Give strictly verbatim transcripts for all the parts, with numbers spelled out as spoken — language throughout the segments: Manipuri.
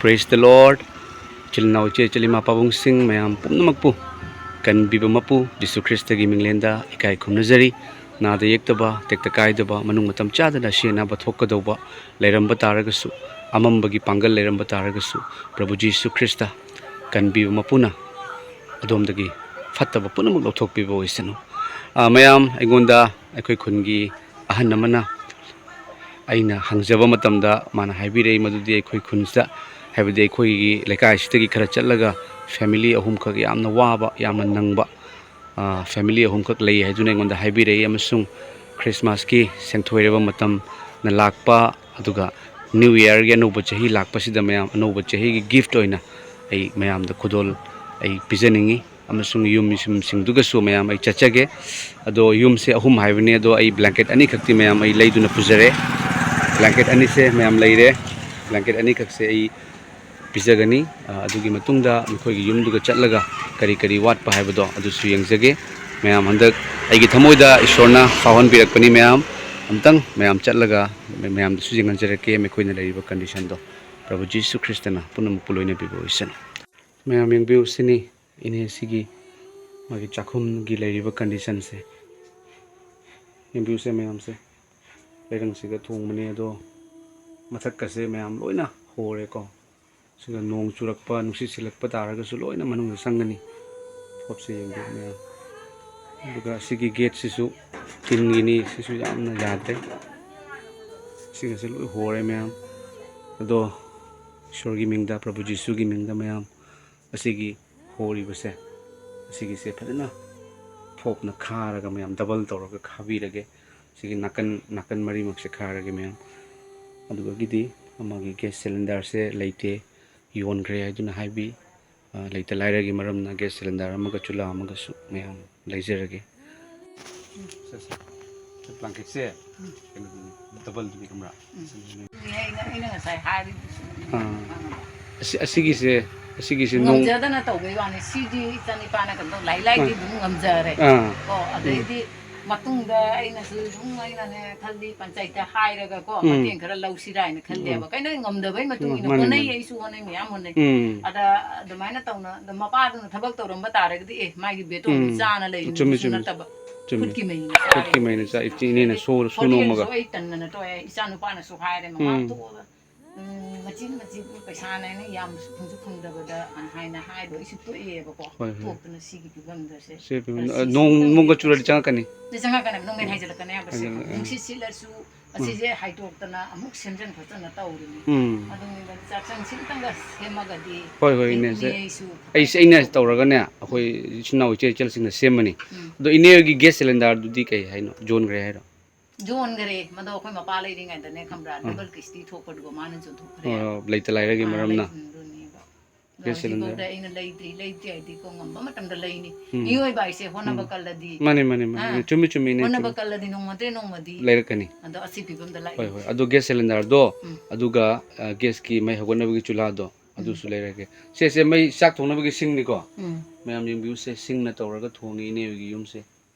Praise the Lord. ꯏꯆꯤꯜ ꯏꯅꯥꯎ, ꯏꯆꯦ ꯏꯆꯜ, ꯏꯃꯥ ꯄꯥꯕꯨꯡꯁꯤꯡ ꯃꯌꯥꯝ ꯄꯨꯝꯅꯃꯛꯄꯨ ꯀꯟꯕꯤꯕ ꯃꯄꯨ ꯖꯤꯁꯨ ꯈ꯭ꯔꯤꯁꯇꯒꯤ ꯃꯤꯡꯂꯦꯟꯗ ꯏꯀꯥꯏ ꯈꯨꯝꯅꯖꯔꯤ꯫ ꯅꯥꯗ ꯌꯦꯛꯇꯕ, ꯇꯦꯛꯇ ꯀꯥꯏꯗꯕ, ꯃꯅꯨꯡ ꯃꯇꯝ ꯆꯥꯗꯅ ꯑꯁꯤ ꯑꯅꯥꯕ ꯊꯣꯛꯀꯗꯧꯕ ꯂꯩꯔꯝꯕ ꯇꯥꯔꯒꯁꯨ, ꯑꯃꯝꯕꯒꯤ ꯄꯥꯡꯒꯜ ꯂꯩꯔꯝꯕ ꯇꯥꯔꯒꯁꯨ, ꯄ꯭ꯔꯚꯨ ꯖꯤꯁꯨ ꯈ꯭ꯔꯤꯁꯇ ꯀꯟꯕꯤꯕ ꯃꯄꯨꯅ ꯑꯗꯣꯝꯗꯒꯤ ꯐꯠꯇꯕ ꯄꯨꯝꯅꯃꯛ ꯂꯧꯊꯣꯛꯄꯤꯕ ꯑꯣꯏꯁꯅꯨ꯫ ꯑ, ꯃꯌꯥꯝ, ꯑꯩꯉꯣꯟꯗ ꯑꯩꯈꯣꯏ ꯈꯨꯟꯒꯤ ꯑꯍꯟ ꯑꯃꯅ ꯑꯩꯅ ꯍꯪꯖꯕ ꯃꯇꯝꯗ ꯃꯥꯅ ꯍꯥꯏꯕꯤꯔꯛꯏ ꯃꯗꯨꯗꯤ ꯑꯩꯈꯣꯏ ꯈꯨꯟꯁꯤꯗ, ꯍꯥꯏꯕꯗꯤ ꯑꯩꯈꯣꯏꯒꯤ ꯂꯩꯀꯥꯏꯁꯤꯗꯒꯤ ꯈꯔ ꯆꯠꯂꯒ family ꯑꯍꯨꯝꯈꯛ ꯌꯥꯝꯅ ꯋꯥꯕ, ꯌꯥꯝꯅ ꯅꯪꯕ, ꯑ, family ꯑꯍꯨꯝꯈꯛ ꯂꯩ ꯍꯥꯏꯗꯨꯅ ꯑꯩꯉꯣꯟꯗ ꯍꯥꯏꯕꯤꯔꯛꯏ꯫ ꯑꯃꯁꯨꯡ ꯈ꯭ꯔꯤꯁꯃꯥꯁꯀꯤ ꯁꯦꯟꯊꯣꯏꯔꯕ ꯃꯇꯝꯅ ꯂꯥꯛꯄ, ꯑꯗꯨꯒ New Yearꯒꯤ, ꯑꯅꯧꯕ ꯆꯍꯤ ꯂꯥꯛꯄꯁꯤꯗ ꯃꯌꯥꯝ ꯑꯅꯧꯕ ꯆꯍꯤꯒꯤ gift ꯑꯣꯏꯅ ꯑꯩ ꯃꯌꯥꯝꯗ ꯈꯨꯗꯣꯜ ꯑꯩ ꯄꯤꯖꯅꯤꯡꯉꯤ꯫ ꯑꯃꯁꯨꯡ ꯌꯨꯝ ꯌꯨꯝꯁꯤꯡꯗꯨꯒꯁꯨ ꯃꯌꯥꯝ ꯑꯩ ꯆꯠꯆꯒꯦ꯫ ꯑꯗꯣ ꯌꯨꯝꯁꯦ ꯑꯍꯨꯝ ꯍꯥꯏꯕꯅꯤ, ꯑꯗꯣ ꯑꯩ blanket ꯑꯅꯤꯈꯛꯇꯤ ꯃꯌꯥꯝ ꯑꯩ ꯂꯩꯗꯨꯅ ꯄꯨꯖꯔꯦ꯫ Blanket ꯑꯅꯤꯁꯦ ꯃꯌꯥꯝ ꯂꯩꯔꯦ꯫ Blanket ꯑꯅꯤꯈꯛꯁꯦ ꯑꯩ ꯄꯤꯖꯒꯅꯤ꯫ ꯑ, ꯑꯗꯨꯒꯤ ꯃꯇꯨꯡꯗ ꯃꯈꯣꯏꯒꯤ ꯌꯨꯝꯗꯨꯒ ꯆꯠꯂꯒ ꯀꯔꯤ ꯀꯔꯤ ꯋꯥꯠꯄ ꯍꯥꯏꯕꯗꯣ ꯑꯗꯨꯁꯨ ꯌꯦꯡꯖꯒꯦ꯫ ꯃꯌꯥꯝ, ꯍꯟꯗꯛ ꯑꯩꯒꯤ ꯊꯃꯣꯏꯗ ꯏꯁꯣꯔꯅ ꯐꯥꯎꯍꯟꯕꯤꯔꯛꯄꯅꯤ꯫ ꯃꯌꯥꯝ, ꯑꯝꯇꯪ ꯃꯌꯥꯝ ꯆꯠꯂꯒ ꯃꯌꯥꯝꯗꯁꯨ ꯌꯦꯡꯍꯟꯖꯔꯛꯀꯦ ꯃꯈꯣꯏꯅ ꯂꯩꯔꯤꯕ conditionꯗꯣ꯫ ꯄ꯭ꯔꯚꯨ ꯖꯤꯁꯨ ꯈ꯭ꯔꯤꯁꯇꯅ ꯄꯨꯝꯅꯃꯛꯄꯨ ꯂꯣꯏꯅꯕꯤꯕ ꯑꯣꯏꯁꯅꯨ꯫ ꯃꯌꯥꯝ ꯌꯦꯡꯕꯤꯌꯨ, ꯁꯤꯅꯤ ꯏꯅꯦꯁꯤꯒꯤ ꯃꯥꯒꯤ ꯆꯥꯛꯈꯨꯝꯒꯤ ꯂꯩꯔꯤꯕ conditionꯁꯦ꯫ ꯌꯦꯡꯕꯤꯌꯨꯁꯦ ꯃꯌꯥꯝꯁꯦ, ꯂꯩꯔꯪꯁꯤꯒ ꯊꯣꯡꯕꯅꯦ, ꯑꯗꯣ ꯃꯊꯛꯀꯁꯦ ꯃꯌꯥꯝ ꯂꯣꯏꯅ ꯍꯣꯔꯦꯀꯣ꯫ ꯁꯤꯒ ꯅꯣꯡ ꯆꯨꯔꯛꯄ, ꯅꯨꯡꯁꯤꯠ ꯁꯤꯜꯂꯛꯄ ꯇꯥꯔꯒꯁꯨ ꯂꯣꯏꯅ ꯃꯅꯨꯡꯗ ꯆꯪꯒꯅꯤ꯫ ꯄꯣꯠꯁꯦ ꯌꯦꯡꯕꯤꯌꯨ ꯃꯌꯥꯝ꯫ ꯑꯗꯨꯒ ꯁꯤꯒꯤ gateꯁꯤꯁꯨ ꯇꯤꯟꯒꯤꯅꯤ, ꯁꯤꯁꯨ ꯌꯥꯝꯅ ꯌꯥꯗ꯭ꯔꯦ꯫ ꯁꯤꯒꯁꯦ ꯂꯣꯏ ꯍꯣꯔꯦ ꯃꯌꯥꯝ꯫ ꯑꯗꯣ ꯏꯁꯣꯔꯒꯤ ꯃꯤꯡꯗ, ꯄ꯭ꯔꯚꯨ ꯖꯤꯁꯨꯒꯤ ꯃꯤꯡꯗ ꯃꯌꯥꯝ, ꯑꯁꯤꯒꯤ ꯍꯣꯔꯤꯕꯁꯦ, ꯑꯁꯤꯒꯤꯁꯦ ꯐꯖꯅ ꯐꯣꯞꯅ ꯈꯥꯔꯒ ꯃꯌꯥꯝ double ꯇꯧꯔꯒ ꯈꯥꯕꯤꯔꯒꯦ꯫ ꯁꯤꯒꯤ ꯅꯥꯀꯟ, ꯅꯥꯀꯟ ꯃꯔꯤꯃꯛꯁꯦ ꯈꯥꯔꯒꯦ ꯃꯌꯥꯝ꯫ ꯑꯗꯨꯗꯒꯤꯗꯤ ꯑꯃꯒꯤ gas cylinderꯁꯦ ꯂꯩꯇꯦ, ꯌꯣꯟꯈ꯭ꯔꯦ ꯍꯥꯏꯗꯨꯅ ꯍꯥꯏꯕꯤ꯫ ꯑ, ꯂꯩꯇ ꯂꯥꯏꯔꯒꯤ ꯃꯔꯝꯅ gas cylinder ꯑꯃꯒ ꯆꯨꯂꯥ ꯑꯃꯒꯁꯨ ꯃꯌꯥꯝ ꯂꯩꯖꯔꯒꯦ꯫ ꯁꯦ, ꯁꯦ꯫ ꯁꯦ, blanketꯁꯦ ꯀꯩꯅꯣꯗꯨꯅꯤ, doubleꯗꯨꯅꯤ, ꯈꯪꯕ꯭ꯔꯥ? ꯑꯩꯅ, ꯑꯩꯅ ꯉꯁꯥꯏ ꯍꯥꯏꯔꯤꯗꯨꯁꯨ ꯑꯥ꯫ ꯑꯁꯤ, ꯑꯁꯤꯒꯤꯁꯦ, ꯑꯁꯤꯒꯤꯁꯦ ꯅꯣꯡ ꯉꯝꯖꯗꯅ ꯇꯧꯕꯩ ꯋꯥꯅꯤ꯫ ꯁꯤꯗꯤ ꯏꯆꯥꯅꯤꯄꯥꯅ ꯀꯩꯅꯣ ꯇꯧ-, ꯂꯥꯏ ꯂꯥꯏꯗꯤ ꯑꯥ꯫ ꯑꯗꯨꯝ ꯉꯝꯖꯔꯦ꯫ ꯑꯥ꯫ ꯀꯣ, ꯎꯝ꯫ ꯑꯗꯩꯗꯤ ꯃꯇꯨꯡꯗ ꯑꯩꯅꯁꯨ ꯁꯨꯝ, ꯑꯩꯅꯅꯦ ꯈꯜꯂꯤ, ꯄꯟꯆꯥꯌꯠꯇ ꯍꯥꯏꯔꯒꯀꯣ, ꯎꯝ꯫ ꯃꯇꯦꯡ ꯈꯔ ꯂꯧꯁꯤꯔꯥ ꯍꯥꯏꯅ ꯈꯜꯂꯦꯕ꯫ ꯎꯝ꯫ ꯀꯩꯅꯣ, ꯑꯩ ꯉꯝꯗꯕꯩ ꯃꯇꯨꯡ ꯎꯝ, ꯏꯟꯅ ꯃꯥꯅꯤ, ꯍꯣꯠꯅꯩ, ꯃꯥꯅꯤ꯫ ꯑꯩꯁꯨ ꯍꯣꯠꯅꯩ, ꯃꯌꯥꯝ ꯍꯣꯠꯅꯩ꯫ ꯎꯝ꯫ ꯑꯗ ꯑꯗꯨꯃꯥꯏꯅ ꯇꯧꯅ, ꯑꯗ ꯃꯄꯥꯗꯨꯅ ꯊꯕꯛ ꯇꯧꯔꯝꯕ ꯇꯥꯔꯒꯗꯤ, ꯑꯦ, ꯃꯥꯒꯤ ꯕꯦꯇꯣꯟꯗꯨ ꯎꯝ꯫ ꯆꯥꯅ ꯂꯩꯕꯗꯨꯁꯨ ꯆꯨꯝꯃꯤ, ꯆꯨꯝꯃꯤ꯫ ꯅꯠꯇꯕ꯫ ꯆꯨꯝꯃꯤ꯫ ꯈꯨꯠꯀꯤ ꯃꯍꯩꯅ ꯆꯥꯔꯦ꯫ ꯈꯨꯠꯀꯤ ꯃꯍꯩꯅ ꯆꯥ-, ꯏꯆꯦ ꯏꯅꯦꯅ ꯁꯨꯔ-, ꯁꯨ ꯍꯣꯇꯦꯜꯁꯨ ꯅꯣꯝꯃꯒ꯫ ꯑꯩ ꯇꯟꯗꯅ ꯇꯣꯛꯑꯦ꯫ ꯏꯆꯥ ꯅꯨꯄꯥꯅꯁꯨ ꯍꯥꯏꯔꯦ, "ꯃꯃꯥ, ꯎꯝ꯫ ꯇꯣꯛꯑꯒ, ꯎꯝ, ꯃꯆꯤꯟ ꯃꯆꯤꯟ ꯄꯩꯁꯥꯅꯦꯅ ꯌꯥꯝ ꯐꯪꯁꯨ ꯐꯪꯗꯕꯗ," ꯍꯥꯏꯅ ꯍꯥꯏꯕ, ꯑꯩꯁꯨ ꯇꯣꯛꯑꯦꯕꯀꯣ꯫ ꯍꯣꯏ, ꯍꯣꯏ꯫ ꯇꯣꯛꯇꯅ ꯁꯤꯒꯤ ꯐꯤꯕꯝꯗꯁꯦ꯫ ꯁꯤ ꯐꯤꯕꯝ-, ꯈꯔ ꯑ, ꯁꯤ ꯅꯣꯡ, ꯁꯤ ꯅꯣꯡꯒ ꯇꯧꯔꯦ꯫ ꯆꯨꯔꯗꯤ ꯆꯪꯉꯛꯀꯅꯤ? ꯁꯤ ꯆꯪꯉꯛꯀꯅꯦꯕ, ꯅꯣꯡꯃꯩ ꯎꯝ꯫ ꯍꯥꯏꯖꯤꯜꯂꯛꯀꯅꯦꯕ, ꯁꯦ꯫ ꯍꯥꯏꯖꯤꯜꯂꯛꯀꯅꯤ꯫ ꯅꯨꯡꯁꯤꯠ ꯁꯤꯠꯂꯁꯨ ꯎꯝ꯫ ꯑꯁꯤꯁꯦ ꯍꯥꯏꯗꯣꯛꯇꯅ ꯑꯃꯨꯛ ꯁꯦꯝꯖꯤꯟ ꯈꯣꯠꯆꯟꯅ ꯇꯧꯔꯤꯅꯤ꯫ ꯎꯝ꯫ ꯑꯗꯨꯅꯤꯗ ꯆꯥꯛꯁꯪ ꯁꯤꯝꯇꯪꯒ ꯁꯦꯝꯃꯒꯗꯤ ꯍꯣꯏ, ꯍꯣꯏ, ꯏꯅꯦ, ꯏꯅꯦ ꯁꯦ-, ꯑꯩꯁꯨ ꯑꯩꯁꯦ, ꯑꯩꯅ ꯇꯧꯔꯒꯅꯦ, ꯑꯩꯈꯣꯏ ꯎꯝ꯫ ꯏꯆꯤꯟ ꯏꯅꯥꯎ ꯏꯆꯦ ꯏꯆꯜꯁꯤꯡꯅ ꯁꯦꯝꯃꯅꯤ꯫ ꯎꯝ꯫ ꯑꯗꯣ ꯏꯅꯦ ꯍꯣꯏꯒꯤ gas cylinder ꯗꯨꯗꯤ ꯀꯩ ꯍꯥꯏꯅꯣ? ꯌꯣꯟꯈ꯭ꯔꯦ ꯍꯥꯏꯔꯣ? ꯌꯣꯟꯈꯔꯦ꯫ ꯃꯗꯣ ꯑꯩꯈꯣꯏ ꯃꯄꯥ ꯂꯩꯔꯤꯉꯩꯗꯅꯦ, ꯈꯪꯕ꯭ꯔꯥ? ꯎꯝ꯫ Double ꯀꯤꯁꯇꯤ ꯊꯣꯛꯄꯗꯨꯒ ꯃꯥꯅ ꯌꯣꯟꯊꯣꯛꯈ꯭ꯔꯦ꯫ ꯑꯣ, ꯂꯩꯇ ꯂꯥꯏꯔꯒꯤ ꯑꯥ, ꯃꯔꯝꯅ꯫ ꯂꯩ-, ꯑꯗꯨꯅꯦꯕ꯫ ꯑꯗꯣ gas cylinder꯫ ꯍꯧꯖꯤꯛꯐꯥꯎꯗ ꯑꯩꯅ ꯂꯩꯇ꯭ꯔꯤ, ꯂꯩꯇ꯭ꯔꯤ ꯍꯥꯏꯗꯤꯀꯣ, ꯉꯝꯕ ꯃꯇꯝꯗ ꯂꯩꯅꯤ꯫ ꯎꯝ꯫ ꯃꯤꯑꯣꯏꯕ ꯍꯥꯏꯁꯦ ꯍꯣꯠꯅꯕ ꯎꯝ꯫ ꯀꯜꯂꯗꯤ꯫ ꯃꯥꯅꯦ, ꯃꯥꯅꯦ, ꯃꯥꯅꯦ꯫ ꯑꯥ꯫ ꯆꯨꯝꯃꯤ, ꯆꯨꯝꯃꯤ, ꯏꯅꯦ, ꯍꯣꯠꯅꯕ ꯆꯨꯝꯃꯤ꯫ ꯀꯜꯂꯗꯤ ꯅꯣꯡꯃ ꯅꯠꯇ꯭ꯔ ꯅꯣꯡꯃꯗꯤ ꯂꯩꯔꯛꯀꯅꯤ꯫ ꯑꯗꯣ ꯑꯁꯤ ꯐꯤꯕꯝꯗ ꯂꯥꯛꯏ꯫ ꯍꯣꯏ, ꯍꯣꯏ꯫ ꯑꯗꯣ gas cylinder ꯗꯣ, ꯎꯝ꯫ ꯑꯗꯨꯒ, ꯑ, gas ꯀꯤ ꯃꯩ ꯍꯧꯒꯠꯅꯕꯒꯤ ꯆꯨꯂꯥꯗꯣ, ꯎꯝ꯫ ꯑꯗꯨꯁꯨ ꯂꯩꯔꯒꯦ꯫ ꯁꯦ, ꯁꯦ, ꯃꯩ ꯆꯥꯛ ꯊꯣꯡꯅꯕꯒꯤ ꯁꯤꯡꯅꯤꯀꯣ? ꯎꯝ꯫ ꯃꯌꯥꯝ ꯌꯦꯡꯕꯤꯌꯨꯁꯦ, ꯁꯤꯡꯅ ꯇꯧꯔꯒ ꯊꯣꯡꯉꯤ ꯏꯅꯦ ꯍꯣꯏꯒꯤ ꯌꯨꯝꯁꯦ꯫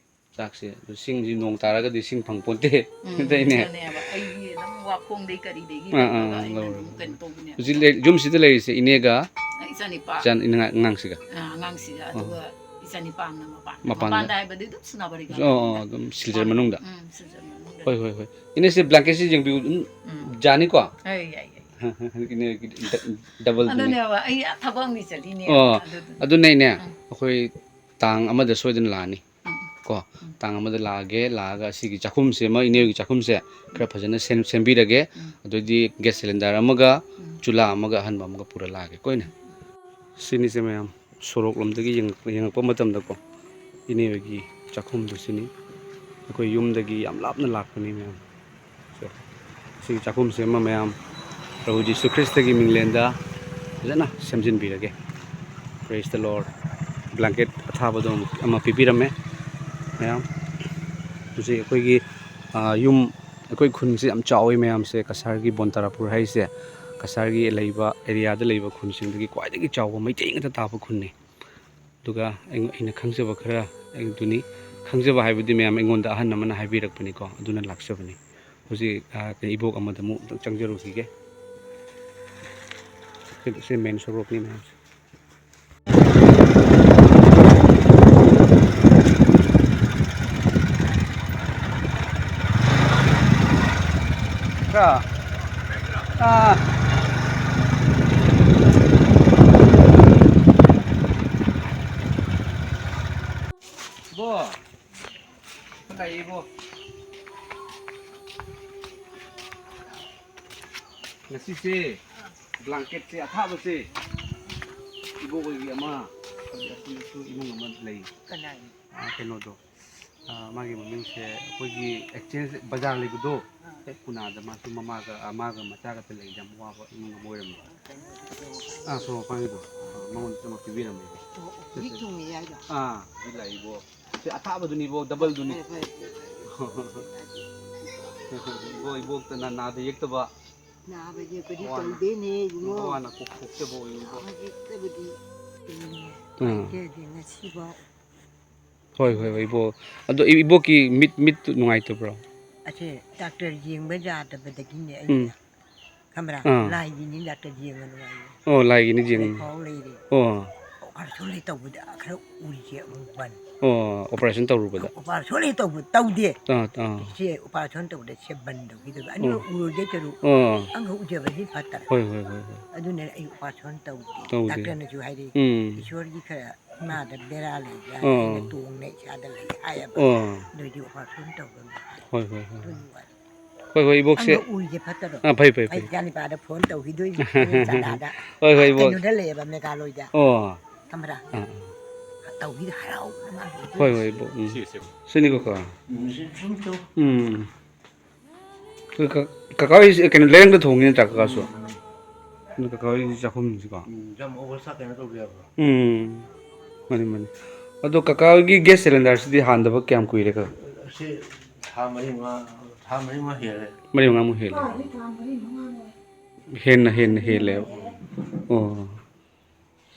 ꯆꯥꯛꯁꯦ꯫ ꯑꯗꯨ ꯁꯤꯡꯁꯤ ꯅꯣꯡ ꯇꯥꯔꯒꯗꯤ ꯁꯤꯡ ꯐꯪꯄꯣꯟꯇꯦ꯫ ꯎꯝ, ꯑꯗꯨꯅꯦ꯫ ꯑꯗꯨꯅꯦꯕ꯫ ꯑꯩꯒꯤ ꯑꯗꯨꯝ ꯋꯥꯈꯣꯡꯗꯩ ꯀꯔꯤꯗꯒꯤ ꯑꯥ, ꯑꯥ, ꯂꯧꯔꯒ ꯑꯥ, ꯑꯩꯅ ꯂꯧꯔꯒ꯫ ꯑꯗꯨꯝ ꯀꯩꯅꯣ ꯇꯧꯕꯅꯦꯕ꯫ ꯍꯧꯖꯤꯛ ꯂꯩ-, ꯌꯨꯝꯁꯤꯗ ꯂꯩꯔꯤꯁꯦ ꯏꯅꯦꯒ ꯏꯆꯥꯅꯤꯄꯥ꯫ ꯏꯆꯥ-, ꯏꯅꯥ-, ꯑꯉꯥꯡꯁꯤꯒ? ꯑꯥ, ꯑꯉꯥꯡꯁꯤꯒ꯫ ꯑꯣ꯫ ꯑꯗꯨꯒ ꯏꯆꯥꯅꯤꯄꯥ ꯑꯃꯅ ꯃꯄꯥꯟꯗ꯫ ꯃꯄꯥꯟꯗ꯫ ꯃꯄꯥꯟꯗ ꯍꯥꯏꯕꯗꯤ ꯑꯗꯨꯝ ꯁꯨꯅꯥꯕ ꯔꯤꯒꯥ ꯑꯣ, ꯑꯣ, ꯃꯅꯨꯡꯗ꯫ ꯑꯗꯨꯝ ꯁꯤꯜꯆꯔ ꯃꯅꯨꯡꯗ꯫ ꯎꯝ, ꯁꯤꯜꯆꯔ ꯃꯅꯨꯡꯗ꯫ ꯍꯣꯏ, ꯍꯣꯏ, ꯍꯣꯏ꯫ ꯏꯅꯦꯁꯦ blanket ꯁꯤ ꯌꯦꯡꯕꯤꯌꯨ꯫ ꯑꯗꯨꯝ ꯎꯝ꯫ ꯌꯥꯅꯤꯀꯣ? ꯍꯣꯏ, ꯌꯥꯏ, ꯌꯥꯏ꯫ ꯏꯅꯦꯒꯤ ꯗ-, double ꯗꯨꯅꯤ꯫ ꯑꯗꯨꯅꯦꯕ, ꯑꯩ ꯊꯕꯛ ꯑꯃꯒꯤ ꯆꯠꯂꯤꯅꯦ꯫ ꯑꯣ, ꯑꯗꯨꯗꯨꯅ꯫ ꯑꯗꯨꯅꯦ ꯏꯅꯦ, ꯎꯝ꯫ ꯑꯩꯈꯣꯏ ꯇꯥꯡ ꯑꯃꯗ ꯁꯣꯏꯗꯅ ꯂꯥꯛꯑꯅꯤ꯫ ꯎꯝ꯫ ꯀꯣ, ꯎꯝ꯫ ꯇꯥꯡ ꯑꯃꯗ ꯂꯥꯛꯑꯒꯦ, ꯂꯥꯛꯑꯒ ꯑꯁꯤꯒꯤ ꯆꯥꯛꯈꯨꯝꯁꯦ ꯑꯃ, ꯏꯅꯦꯒꯤ ꯆꯥꯛꯈꯨꯝꯁꯦ ꯈꯔ ꯐꯖꯅ ꯁꯦꯝ-, ꯁꯦꯝꯕꯤꯔꯒꯦ꯫ ꯎꯝ꯫ ꯑꯗꯨꯑꯣꯏꯗꯤ gas cylinder ꯑꯃꯒ, ꯎꯝ꯫ ꯆꯨꯂꯥ ꯑꯃꯒ, ꯑꯍꯟꯕ ꯑꯃꯒ ꯄꯨꯔ ꯂꯥꯛꯑꯒꯦ ꯀꯣ ꯏꯅꯦ꯫ ꯁꯤꯅꯤꯁꯦ ꯃꯌꯥꯝ, ꯁꯣꯔꯣꯛ ꯂꯣꯝꯗꯒꯤ ꯌꯦꯡꯉꯛ-, ꯌꯦꯡꯉꯛꯄ ꯃꯇꯝꯗꯀꯣ, ꯏꯅꯦ ꯍꯣꯏꯒꯤ ꯆꯥꯛꯈꯨꯝꯗꯨ ꯁꯤꯅꯤ꯫ ꯑꯩꯈꯣꯏ ꯌꯨꯝꯗꯒꯤ ꯌꯥꯝ ꯂꯥꯞꯅ ꯂꯥꯛꯄꯅꯤ ꯃꯌꯥꯝ꯫ ꯁꯦ, ꯁꯤꯒꯤ ꯆꯥꯛꯈꯨꯝꯁꯦ ꯑꯃ ꯃꯌꯥꯝ ꯄ꯭ꯔꯚꯨ ꯖꯤꯁꯨ ꯈ꯭ꯔꯤꯁꯇꯒꯤ ꯃꯤꯡꯂꯦꯟꯗ ꯐꯖꯅ ꯁꯦꯝꯖꯤꯟꯕꯤꯔꯒꯦ꯫ Praise the Lord꯫ Blanket ꯑꯊꯥꯕꯗꯣ ꯑꯃ, ꯑꯃ ꯄꯤꯕꯤꯔꯝꯃꯦ ꯃꯌꯥꯝ꯫ ꯍꯧꯖꯤꯛ ꯑꯩꯈꯣꯏꯒꯤ, ꯑ, ꯌꯨꯝ, ꯑꯩꯈꯣꯏ ꯈꯨꯟꯁꯦ ꯌꯥꯝ ꯆꯥꯎꯋꯤ ꯃꯌꯥꯝꯁꯦ, ꯀꯁꯥꯔꯒꯤ ꯕꯣꯟꯇꯥꯔꯥꯄꯨꯔ ꯍꯥꯏꯁꯦ꯫ ꯀꯁꯥꯔꯒꯤ ꯂꯩꯕ area ꯗ ꯂꯩꯕ ꯈꯨꯟꯁꯤꯡꯗꯒꯤ ꯈ꯭ꯋꯥꯏꯗꯒꯤ ꯆꯥꯎꯕ ꯃꯩꯇꯩ ꯉꯥꯛꯇ ꯇꯥꯕ ꯈꯨꯟꯅꯤ꯫ ꯑꯗꯨꯒ ꯑꯩ-, ꯑꯩꯅ ꯈꯪꯖꯕ ꯈꯔ ꯑꯗꯨꯅꯤ꯫ ꯈꯪꯖꯕ ꯍꯥꯏꯕꯗꯤ ꯃꯌꯥꯝ ꯑꯩꯉꯣꯟꯗ ꯑꯍꯟ ꯑꯃꯅ ꯍꯥꯏꯕꯤꯔꯛꯄꯅꯤꯀꯣ, ꯑꯗꯨꯅ ꯂꯥꯛꯆꯕꯅꯤ꯫ ꯍꯧꯖꯤꯛ, ꯑ, ꯀꯩꯅꯣ, ꯏꯕꯣꯛ ꯑꯃꯗ ꯑꯃꯨꯛ ꯑꯝꯇꯪ ꯆꯪꯖꯔꯨꯈꯤꯒꯦ꯫ ꯁꯤ, ꯁꯤ ꯃꯦꯟ ꯁꯣꯔꯣꯛꯅꯤ ꯃꯌꯥꯝꯁꯦ꯫ ꯀ-, ꯑꯥ꯫ ꯏꯕꯣ꯫ ꯂꯥꯛꯏꯕꯣ꯫ ꯉꯁꯤꯁꯦ ꯕ꯭ꯂꯥꯡꯀꯦꯠꯁꯦ ꯑꯊꯥꯕꯁꯦ ꯏꯕꯣꯛ ꯍꯣꯏꯒꯤ ꯑꯃ, ꯑꯩꯈꯣꯏꯒꯤꯁꯨ ꯏꯃꯨꯡ ꯑꯃ ꯂꯩ꯫ ꯀꯅꯥꯒꯤ? ꯑꯥ, ꯀꯩꯅꯣꯗꯣ, ꯑꯥ, ꯃꯥꯒꯤ ꯃꯃꯤꯡꯁꯦ ꯑꯩꯈꯣꯏꯒꯤ ꯑꯦꯛꯆꯦꯟꯖ ꯕꯖꯥꯔ ꯂꯩꯕꯗꯣ, ꯑꯥ꯫ ꯍꯦꯛ ꯀꯨꯅꯥꯗ ꯃꯥꯁꯨ ꯃꯃꯥꯒ, ꯑꯥ, ꯃꯥꯒ ꯃꯆꯥꯒ ꯂꯩꯕꯗ ꯌꯥꯝ ꯋꯥꯕ ꯏꯃꯨꯡ ꯑꯃ ꯑꯣꯏꯔꯝꯃꯦ꯫ ꯀꯩꯅꯣꯗꯣ? ꯑꯥ, ꯁꯣꯔꯣꯛ ꯃꯄꯥꯟꯒꯤꯗꯣ꯫ ꯑꯥ, ꯃꯉꯣꯟꯗ ꯑꯃ ꯄꯤꯕꯤꯔꯝꯃꯦ꯫ ꯑꯣ, ꯑꯣ, ꯍꯧꯖꯤꯛ ꯊꯨꯡꯉꯤ ꯍꯥꯏꯗꯣ? ꯑꯥ, ꯍꯧꯖꯤꯛ ꯂꯥꯛꯏꯕꯣ꯫ ꯁꯤ ꯑꯊꯥꯕꯗꯨꯅꯤꯕꯣ, ꯗꯕꯜꯗꯨꯅꯤ꯫ ꯐꯔꯦ, ꯐꯔꯦ, ꯐꯔꯦ, ꯐꯔꯦ꯫ ꯏꯕꯣ, ꯏꯕꯣꯛꯇꯅ ꯅꯥꯗ ꯌꯦꯛꯇꯕ꯫ ꯅꯥꯕ ꯌꯦꯛꯄꯗꯤ ꯃꯋꯥꯅ, ꯇꯧꯗꯦꯅꯦ, ꯏꯕꯨꯡꯉꯣ꯫ ꯃꯋꯥꯅ ꯀꯣꯛ ꯄꯣꯛꯆꯕ ꯑꯣꯏꯌꯨ, ꯏꯕꯣ꯫ ꯅꯥꯕ ꯌꯦꯛꯇꯕꯗꯤ ꯇꯧꯗꯦꯅꯦ꯫ ꯎꯝ꯫ ꯄꯥꯏꯖꯗꯦ ꯉꯁꯤꯐꯥꯎ꯫ ꯍꯣꯏ, ꯍꯣꯏ, ꯍꯣꯏ, ꯏꯕꯣ꯫ ꯑꯗꯣ ꯏ-, ꯏꯕꯣꯛꯀꯤ ꯃꯤꯠ, ꯃꯤꯠꯇꯨ ꯅꯨꯡꯉꯥꯏꯇꯕ꯭ꯔꯣ? ꯑꯁꯦ ꯗꯥꯛꯇꯔ ꯌꯦꯡꯕ ꯌꯥꯗꯕꯗꯒꯤꯅꯦ ꯑꯩꯅ꯫ ꯎꯝ꯫ ꯈꯪꯕ꯭ꯔꯥ? ꯑꯥ꯫ ꯂꯥꯏꯒꯤꯅꯤ ꯗꯥꯛꯇꯔ ꯌꯦꯡꯉꯅꯨ ꯍꯥꯏꯌꯦ꯫ ꯑꯣ, ꯂꯥꯏꯒꯤꯅꯤ ꯌꯦꯡꯉꯅꯨ꯫ ꯍꯧꯖꯤꯛꯐꯥꯎ ꯂꯩꯔꯤ꯫ ꯑꯣ꯫ ꯑꯣꯄꯔꯦꯁꯟ ꯂꯩ ꯇꯧꯕꯗ ꯈꯔ ꯎꯔꯤꯁꯦ ꯑꯃꯨꯛ ꯕꯟ꯫ ꯑꯣ, ꯑꯣꯄꯔꯦꯁꯟ ꯇꯧꯔꯨꯕꯗ? ꯑꯣꯄꯔꯦꯁꯟ ꯂꯩ ꯇꯧꯕ ꯇꯧꯗꯦ꯫ ꯑꯥ, ꯑꯥ꯫ ꯁꯦ ꯑꯣꯄꯔꯦꯁꯟ ꯇꯧꯕꯗ ꯁꯦ ꯕꯟ ꯇꯧꯈꯤꯗꯣꯏꯕ꯫ ꯑꯣ꯫ ꯑꯅꯤꯃꯛ ꯎꯔꯣꯏꯗꯣꯏ ꯁꯔꯨꯛ ꯑꯣ꯫ ꯑꯃꯈꯛ ꯎꯖꯕꯗꯤ ꯐꯠꯇ꯭ꯔꯥ? ꯍꯣꯏ, ꯍꯣꯏ, ꯍꯣꯏ, ꯍꯣꯏ꯫ ꯑꯗꯨꯅ ꯑꯩ ꯑꯣꯄꯔꯦꯁꯟ ꯇꯧꯗꯦ꯫ ꯇꯧꯗꯦ꯫ ꯗꯥꯛꯇꯔꯅꯁꯨ ꯍꯥꯏꯔꯛꯏ, ꯎꯝ꯫ "ꯏꯁꯣꯔꯒꯤ ꯈꯔ ꯏꯃꯥꯗ ꯕꯦꯔꯥ ꯂꯩꯕ꯭ꯔꯥ? ꯑꯣ꯫ ꯑꯩꯅ ꯇꯣꯡꯅ ꯏꯁꯥꯗ ꯂꯩ" ꯍꯥꯏꯌꯦꯕ꯫ ꯑꯣ꯫ ꯑꯗꯨꯗꯤ ꯑꯣꯄꯔꯦꯁꯟ ꯇꯧꯒꯅꯨ ꯍꯥꯏ꯫ ꯍꯣꯏ, ꯍꯣꯏ, ꯍꯣꯏ꯫ ꯑꯗꯨꯒꯤ ꯋꯥꯅꯤ꯫ ꯍꯣꯏ, ꯍꯣꯏ, ꯏꯕꯣꯛꯁꯦ꯫ ꯑꯪꯒ ꯎꯔꯤꯁꯦ ꯐꯠꯇꯔꯣ? ꯑꯥ, ꯐꯩ, ꯐꯩ, ꯑꯩ ꯐꯩ꯫ ꯏꯆꯥꯅꯨꯄꯥꯗ ꯐꯣꯟ ꯇꯧꯈꯤꯗꯣꯏꯅꯤ, ꯍꯣꯔꯦꯟ ꯆꯠꯂꯛꯑꯗ꯫ ꯍꯣꯏ, ꯍꯣꯏ, ꯑꯥ, ꯏꯕꯣꯛ꯫ ꯀꯩꯅꯣꯗ ꯂꯩꯌꯦꯕ, ꯃꯦꯘꯥꯂꯣꯏꯗ꯫ ꯑꯣ꯫ ꯈꯪꯕ꯭ꯔꯥ? ꯑꯥ, ꯑꯥ꯫ ꯇꯧꯈꯤꯗ ꯍꯔꯥꯎꯕꯅ ꯃꯥ ꯂꯣꯏꯗꯣꯏꯅꯤ꯫ ꯍꯣꯏ, ꯍꯣꯏ, ꯏꯕꯣꯛ꯫ ꯎꯝ꯫ ꯁꯤꯅꯤꯀꯣ, ꯀꯣ꯫ ꯎꯝ, ꯁꯤ ꯁꯨꯝ ꯇꯧ꯫ ꯎꯝ꯫ ꯀ-, ꯀ-, ꯀꯀꯥ ꯍꯣꯏꯁꯦ ꯀꯩꯅꯣ, ꯂꯩꯔꯪꯗ ꯊꯣꯡꯉꯤꯅꯦ ꯅꯠꯇ꯭ꯔꯥ, ꯀꯀꯥꯁꯨ? ꯎꯝ꯫ ꯑꯗꯨ ꯀꯀꯥ ꯍꯣꯏꯒꯤ ꯆꯥꯛꯈꯨꯝꯁꯤꯀꯣ? ꯎꯝ, ꯌꯥꯝ ꯑꯣꯚꯔ ꯁꯥ ꯀꯩꯅꯣ ꯇꯧꯕ ꯌꯥꯕ꯭ꯔꯣ? ꯎꯝ꯫ ꯃꯥꯅꯤ, ꯃꯥꯅꯤ꯫ ꯑꯗꯣ ꯀꯀꯥ ꯍꯣꯏꯒꯤ ꯒ꯭ꯌꯥꯁ ꯁꯤꯂꯤꯟꯗꯔꯁꯤꯗꯤ ꯍꯥꯟꯗꯕ ꯀꯌꯥꯝ ꯀꯨꯏꯔꯦ, ꯀꯀꯥ? ꯑꯁꯤ ꯊꯥ ꯃꯔꯤ ꯃꯉꯥ, ꯊꯥ ꯃꯔꯤ ꯃꯉꯥ ꯍꯦꯜꯂꯦ꯫ ꯃꯔꯤ ꯃꯉꯥꯃꯨꯛ ꯍꯦꯜꯂꯦ? ꯑꯥ, ꯍꯧꯖꯤꯛ ꯊꯥ ꯃꯔꯤ ꯃꯉꯥꯃꯨꯛ꯫ ꯍꯦꯟꯅ, ꯍꯦꯟꯅ ꯍꯦꯜꯂꯦꯕ꯫ ꯑꯣ꯫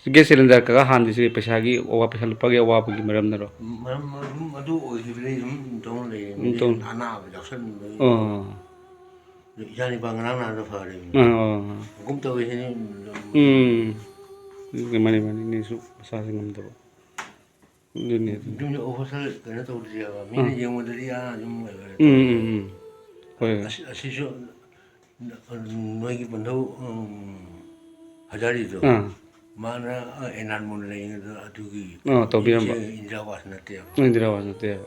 ꯒ꯭ꯌꯥꯁ ꯁꯤꯂꯤꯟꯗꯔ ꯀꯀꯥ ꯍꯥꯟꯗ꯭ꯔꯤꯁꯦ ꯄꯩꯁꯥꯒꯤ ꯑꯋꯥ, ꯄꯩꯁꯥ ꯂꯨꯄꯥꯒꯤ ꯑꯋꯥꯕꯒꯤ ꯃꯔꯝꯅꯔꯣ? ꯃꯔꯝ ꯑꯗꯨꯝ ꯑꯗꯨ ꯑꯣꯏꯈꯤꯕꯗꯒꯤ ꯑꯗꯨꯝ ꯇꯧꯔ ꯂꯩꯔꯦ꯫ ꯑꯗꯨꯝ ꯇꯧ- ꯑꯅꯥꯕ ꯌꯥꯎꯁꯟꯕꯗꯒꯤ ꯑꯣ꯫ ꯏꯆꯥ ꯅꯤꯄꯥ ꯉꯔꯥꯡ ꯅꯍꯥꯟꯗ ꯐꯔꯦ꯫ ꯑꯥ, ꯑꯣ꯫ ꯀꯨꯝ ꯇꯧꯔꯤꯁꯤꯅꯤ꯫ ꯎꯝ꯫ ꯑꯗꯨꯒꯤ ꯃꯥꯅꯤ, ꯃꯥꯅꯤ, ꯏꯅꯦꯁꯨ ꯃꯁꯥꯁꯦ ꯉꯝꯗꯕ꯫ ꯑꯗꯨꯅꯤ, ꯑꯗꯨꯅꯤ꯫ ꯌꯨꯝꯗ ꯑꯣꯐꯤꯁꯇ ꯀꯩꯅꯣ ꯇꯧꯗ꯭ꯔꯤꯑꯕ꯫ ꯃꯤꯅ ꯑꯥ꯫ ꯌꯦꯡꯕꯗꯗꯤ ꯑꯥ ꯑꯗꯨꯝ ꯑꯣꯏꯈ꯭ꯔꯦ꯫ ꯎꯝ, ꯎꯝ, ꯎꯝ꯫ ꯍꯣꯏ, ꯍꯣꯏ꯫ ꯑꯁꯤ-, ꯑꯁꯤꯁꯨ ꯅꯣꯏꯒꯤ ꯄꯟꯊꯧ, ꯎꯝ, ꯍꯖꯥꯔꯤꯗꯣ꯫ ꯑꯥ꯫ ꯃꯥꯅ ꯑꯦꯅꯥꯟꯃꯣꯟ ꯂꯩꯔꯤꯉꯩꯗ ꯑꯗꯨꯒꯤ ꯑꯥ, ꯇꯧꯕꯤꯔꯝꯕ꯫ ꯏꯁꯦ ꯏꯟꯗꯤꯔꯥ ꯋꯥꯁ ꯅꯠꯇꯦꯕ꯫ ꯏꯟꯗꯤꯔꯥ ꯋꯥꯁ ꯅꯠꯇꯦꯕ꯫